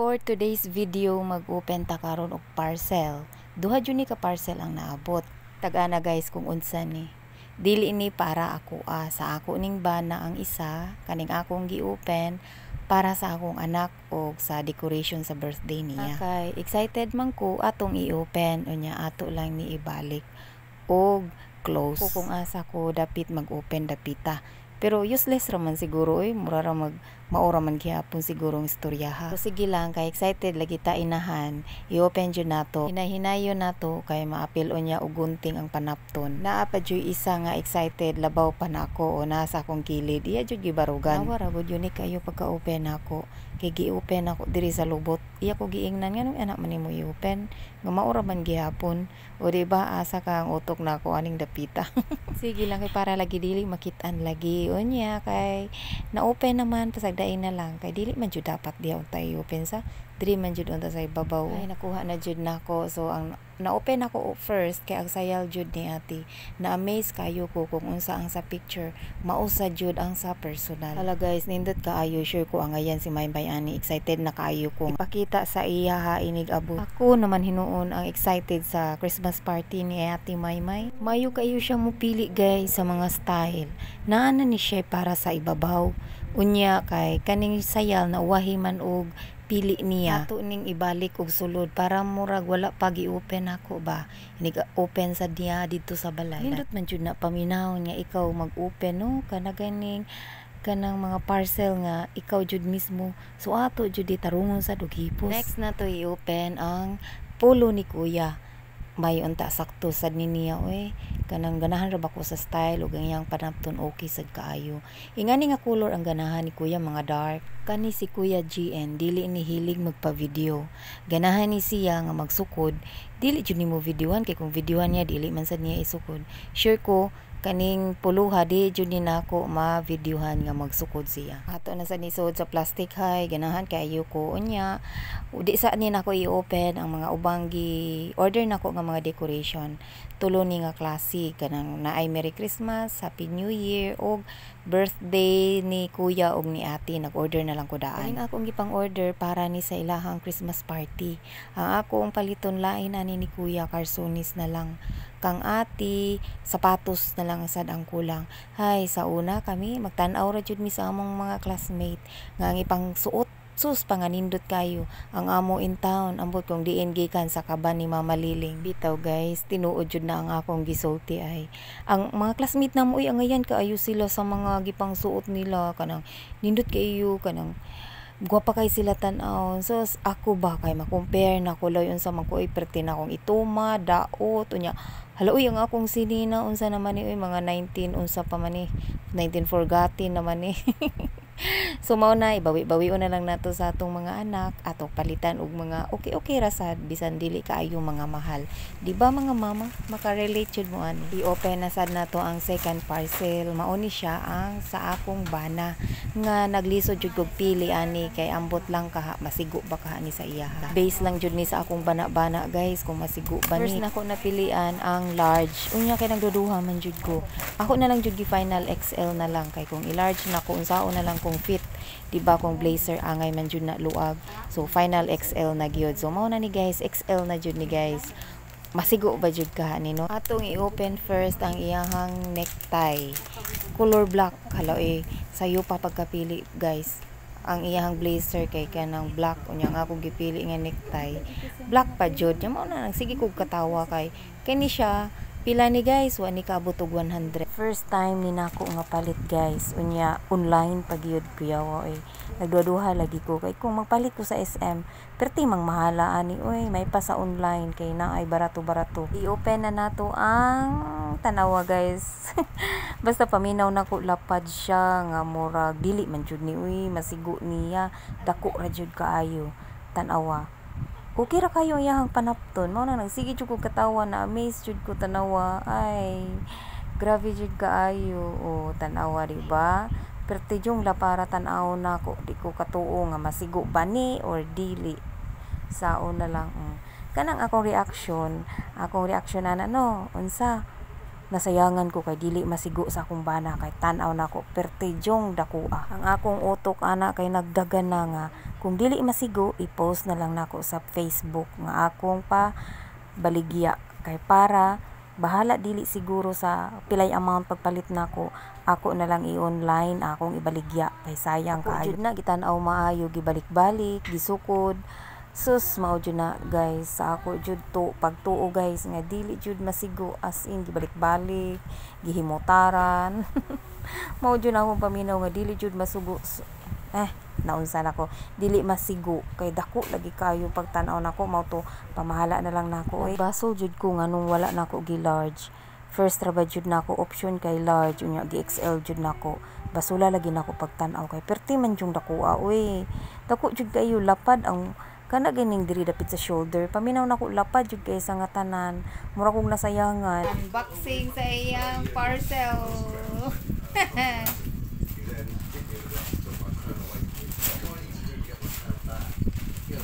For today's video, mag-open ta karon og parcel. Duha jud ni ka parcel ang naabot. Tag-ana, guys, kung unsa ni. Dili ni para ako ah, sa ako ning bana ang isa, kaning akong gi-open para sa akong anak og sa decoration sa birthday niya. Kay excited man ko, atong i-open, unya ato lang ni ibalik og close. Ko kung asa ko dapit mag-open dapita. Pero useless ra man siguro oy, mura ra mag maura man gihapon siguro ang istoryaha. So, sige lang kay excited lagi ta inahan, i-open jud nato. Hinay-hinayon nato kay maapil unya og gunting ang panapton. Naa pa jud isa nga excited labaw pa nako o nasa akong kilid. Iya jud gibarugan. Awa ra gud, unique kayo pagka-open nako. Kay gi-open ako diri sa lubot. Iya ko giingnan, "Nganong anak man nimo i-open?" Nga maura man gihapon. O di ba asa ka ang utok nako aning dapita. Sige lang kay para lagi dili makit-an lagi. Unya kay na-open naman, pasagdain na lang kay dili man jud dapat diha unta i-open, sa diri man jud unta sa ibabaw. Ay, nakuha na jud nako. So ang na-open ako first kay ang sayal jud ni ate. Na-amaze kayo ko kung unsa ang sa picture, mausa jud ang sa personal. Hala guys, nindot kaayo, sure ko angayan si Maymay ani, excited na kaayo ko ipakita sa iya ha inig abot. Ako naman hinuon ang excited sa Christmas party ni Ate Maymay. Mayo kayo siya mupili, guys, sa mga style. Naa na ni siya para sa ibabaw. Unya kay kaning sayal na uwahi man og pili niya. Ato ning ibalik og sulod para murag wala pa gi-open ako ba. Inig open sa diya didto sa balay. Nindot man jud na paminawon nga ikaw mag-open, no, kana ganing kanang mga parcel nga ikaw jud mismo. So ato jud tarungon sa og hipos. Next na to i-open ang polo ni kuya. May unta sakto sad ni niya oy, kanang ganahan ra ba ko sa style ug ang iyang panapton, okay sad kaayo. Ingani nga color ang ganahan ni kuya, mga dark. Kani si Kuya GN, dili ni hilig magpa-video. Ganahan ni siya nga magsukod, dili jud nimo videohan kay kung videohan niya, dili man sad niya isukod. Sure ko kaning puluha di jud ni nako ma-videohan nga magsukod siya. Ato na sad ni suod sa plastic. Hay, ganahan kaayo ko. Unya di sa ni nako i-open ang mga ubang gi order nako nga mga decoration. Tulo ni nga klase, kanang naay Merry Christmas, Happy New Year ug birthday ni kuya ug ni ate. Nag-order na lang ko daan. Kaning akong gipang order para ni sa ilahang Christmas party. Ang akong paliton lain ani ni kuya, karsonis na lang. Kang ate, sapatos na lang sad ang kulang. Hay, sa una kami magtan-aw ra jud mi sa among mga classmate nga ang ipang suot. Sus, panganindot kayo ang amo in town. Ambot kung diin gikan sa kaban ni Mama Liling. Bitaw guys, tinuod jud na ang akong gisulti ay. Ang mga classmate namo uy, angayan kaayo sila sa mga gipang suot nila, kanang nindot kaayo, kanang gwapa kay sila tan-awon. So ako ba kay ma-compare na ko loy, unsa man ko oy, perti na akong ituma, daot, unya hala uy, ang akong sinina unsa naman ni uy, mga 19 unsa pa man ni, 19 forgotten naman ni. So mao na, ibawi-bawion na lang nato sa atong mga anak, atong palitan og mga okay-okay ra sad bisan dili kaayo mga mahal. Di ba, mga mama, maka-relate jud mo ani? I-open na sad nato ang second parcel. Mao ni siya ang sa akong bana nga naglisod jud kog pili ani kay ambot lang kaha masigo ba kaha ni sa iya. Base lang jud ni sa akong bana-bana, guys, kung masigo ba ni. First nako napilian ang large. Unya kay nagduduha man jud ko. Ako na lang jud gi final XL na lang kay kung i-large na ko, unsaon na lang kung fit, di ba, kung blazer angay man jud na luag. So final XL na gyud. So mao na ni guys, XL na jud ni guys. Masigo ba jud ka ni, no? Atong i-open first ang iyahang necktie. Color black. Hala eh, sayo pa pagkapili, guys. Ang iyahang blazer kay kanang black, unya ang akong gipili nga necktie black pa jud. Nya mao na nang sige kog katawa kay kani siya. Pila ni, guys? Wa ni kaabot og 100. First time ni nako nga palit, guys. Unya online pa gyud, kuyawa oy. Nagduha lagi ko kay kung magpalit ko sa SM, perti mang mahala ani oy, may pa sa online kay naay barato-barato. I-open na nato ang tanawa, guys. Basta paminaw nako, lapad siya nga murag dili man jud ni uy masigo niya. Dako ra jud kaayo. Tan-awa. Okay ra kayo iyahang panapton. Mao na nagsige jud ko katawa, na amaze jud ko, tanawa. Ay, grabe jud kaayo. O, tanawa, di ba? Perti jung lapara tan-aw nako, di ko katuo nga masigo ba ni or dili. Sao na lang. Kanang akong reaction ana, no, unsa? Nasayangan ko kay dili masigo sa akong bana kay tan-aw nako perti jong dakoa. Ang akong utok ana kay nagdagan na nga kung dili masigo, i-post na lang nako sa Facebook nga akong pa baligya kay para bahala dili siguro sa pilay amount pagpalit nako, ako na lang i-online akong ibaligya kay sayang kaayo. Jud na gitan-aw maayo, gibalik-balik, gisukod. Sus, mao jud na, guys, sa ako jud to pagtuo, guys, nga dili jud masigo, as in gibalik-balik, gihimutaran. Mao jud na akong paminaw nga dili jud masugo, eh naunsa nako, dili masigo kay dako lagi kayo pagtan-aw nako. Mao to pamahala na lang nako eh. Basol jud ko nganong wala nako gi large. First ra ba jud nako option kay large, unya gi XL jud nako. Basula lagi nako pagtan-aw kay perti man jung dakoa oy. Dako jud kayo, lapad ang kana ganing diri dapit sa shoulder. Paminaw nako, lapad jud kay sa nga tanan. Mura kong nasayangan. Unboxing sa iyang parcel.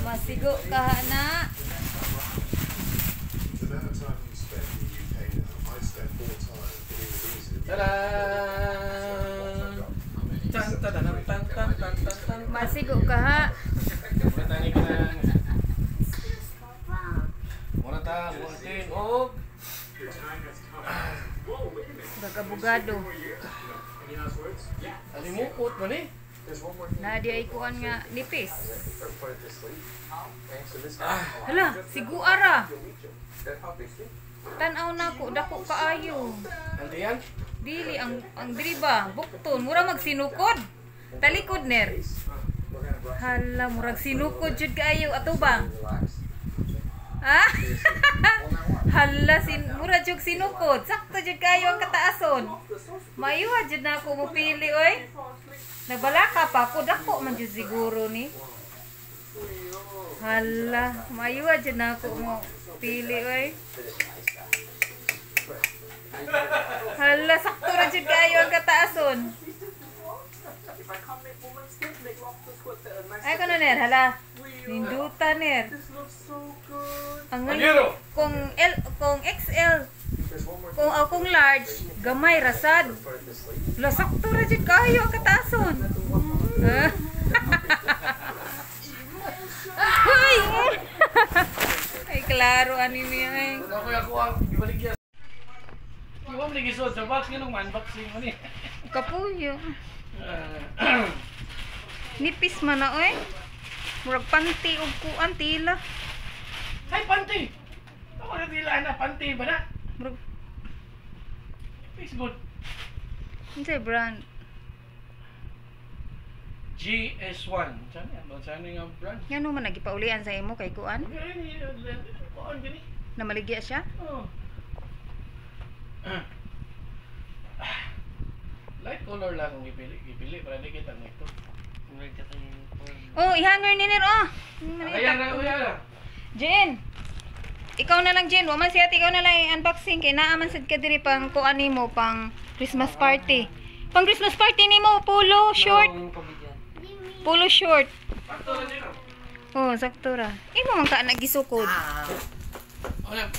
Masigo ka na. The amount of time you spend in the UK now, I spend more time getting the visa. Tada! Tan tan tan tan tan tan tan tan. Masigo ka ha. Muna tayo ka ng... Muna ta, buhatin og... Bagabugado. Alimukot man eh. Na di ay kuan nga nipis. Hala, sigua ra. Tan-aw nako, dako kaayo. Andiyan? Dili ang diri ba, bukton, mura magsinukod. Talikod ner. Hala, murag sinukod jud kaayo ato ba? Ha? Hala, mura jud sinukod. Sakto jud kaayo ang kataason. Mayuha jud na ako mopili oy. Nagbalaka pa ako, dako man jud siguro ni. Hala, mayuha jud na ako mo pili oy. Hala, sakto ra jud kaayo ang kataason. Ay kuno ner, hala. Ninduta ner. Ang Anyero! kung L, kung XL, kung kung large, gamay rasad. Hala, sakto ra jud kaayo ang kataason. Ah. Hoy! Ay klaro ani niya ay. Muna ko ako ang ibaligya. Di ba mo nagisod sa box nga nung unboxing mo ni? Kapuyo. Ah, Nipis man na oy. Murag panty og kuan tila. Ay, panty! Ako na tila na, panty ba na? Murag It's good. unsay brand? GS1. Saan yan? Saan yung brand? Ngano man nagipaulian sa imo kay kuan? Kuan gani. Namaligya siya? Oh. Light color lang ang gipili. Gipili para di kita nito. Oh, ihanger ni ner oh. Ayan na, kuya na. Jen. Ikaw na lang, Jen. Wa man siya, ikaw na lang i-unboxing kay naa man sad ka diri pang kuan nimo pang Christmas party. Pang Christmas party nimo polo short. Polo short. Sakto na din. Oh, sakto ra. Imo man ka nagisukod. Oh, yan.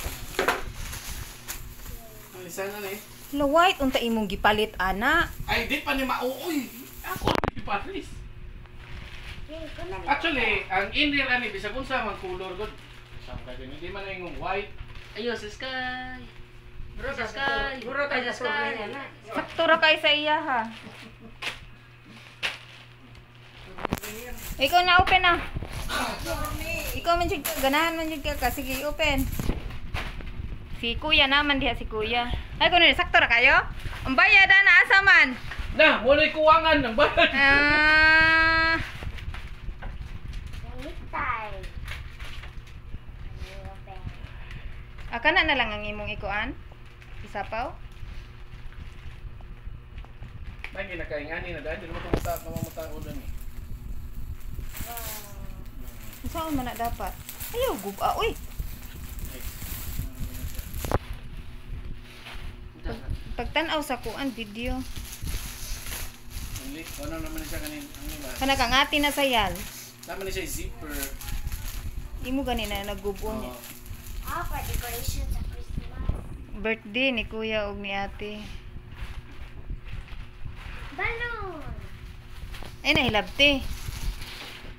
Alisan na ni. Lo white unta imong gipalit ana. Ay, di pa ni mauoy. Ako di pa alis. Actually, ang inner ani bisag unsa man color gud. Sa ka din hindi man ingong white. Ayun, sa sky. Sa sky. Ay, sa sky. Sakto ra kay sa iya ha. Ikaw na open na. Ikaw man jud ka, ganahan man jud ka. Sige, open. Si kuya naman diha si kuya. Ay kuno sakto ra kayo? Ang bayad na asa man? Na, mo na'y kuwangan ng bayad. Ah, kana na lang ang imong ikuan? Isapaw? Ay, ginakaingani na dahil. Di naman tumuta, namamuta ko doon eh. Saan man na dapat? Ayaw, guba. Uy, pagtan-aw sa kuan video. Hindi, ano naman siya kanin. Ano ba? Kana kang ati na sayal. Naman siya zipper. Imo gani na naggubo niya. Oh. Ah, for decorations at Christmas. Birthday ni kuya og ni ate. Balloon. Ay, nahilabti.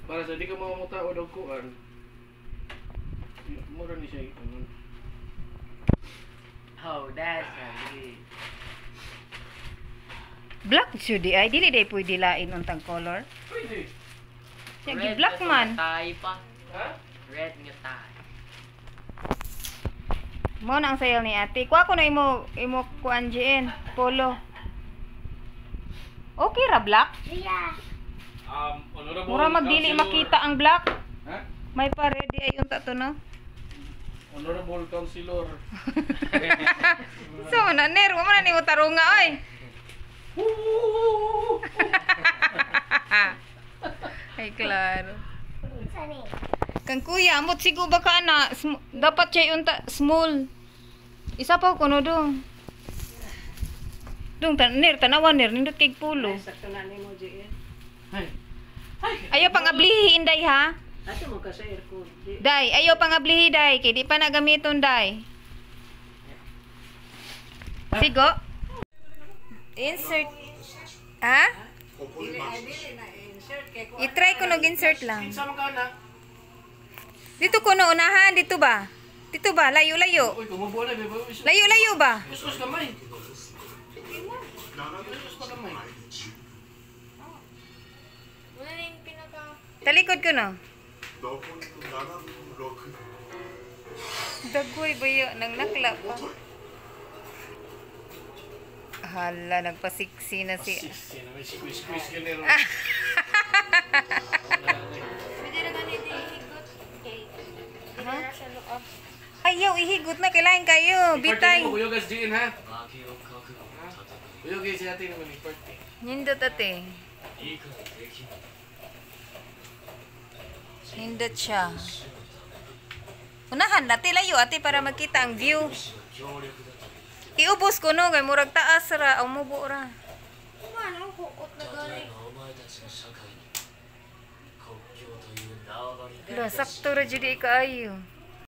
Para sa di ka mamutao og kuan. Mura ni siya ano. Oh, that's a big. Black jud di ay dili day pwede lain untang color. Pwede. Nya gi black man. Tie pa. Ha? Red nga tie. Mo na ang sayo ni ate. Kuha ko na imo imo kuan GN, polo. Okay ra black? Yeah. Honorable Mura magdili makita ang black. Ha? May pa ready ay unta to no. Honorable Councilor. So na ner, wa man na nimo tarunga oy. Ay klaro. Sani. Kang kuya, amot sigo ba ka na? Dapat siya unta small. Isa pa ko no dong. Dong tan ner tanawan ner nindot kay pulo. Sakto na nimo JN. Ay. Ayaw pang ablihi inday ha. Ato mo ka sa aircon. Di. Day, ayaw pang ablihi day kay di pa na gamiton day. Sigo. Insert. Ha? I-try ko nog insert lang. Kinsa man ka na? Dito ko no unahan dito ba? Dito ba? Layo layo. Uy, kumubo na bebo. Layo layo ba? Us gamay. Us pa gamay. Wala na yung pinaka... Talikod ko no. Dagoy ba yun? Nang nakla pa. Hala, nagpasiksi na si... Six, yan, may squeeze squeeze ka nero. Pwede na ganito ihigot. Okay. Pwede na siya loob. Ayaw, ihigot na. Kailangan kayo. Bitay. Kuya guys, GN ha. Kuya guys, si ate naman ni party. Nindot ate. Nindot siya. Unahan, ate layo ate para makita ang view. Iubos ko no, kay murag taas ra, umubo ra. Ano? Huot na gani. Lo, sakto ra jud kaayo.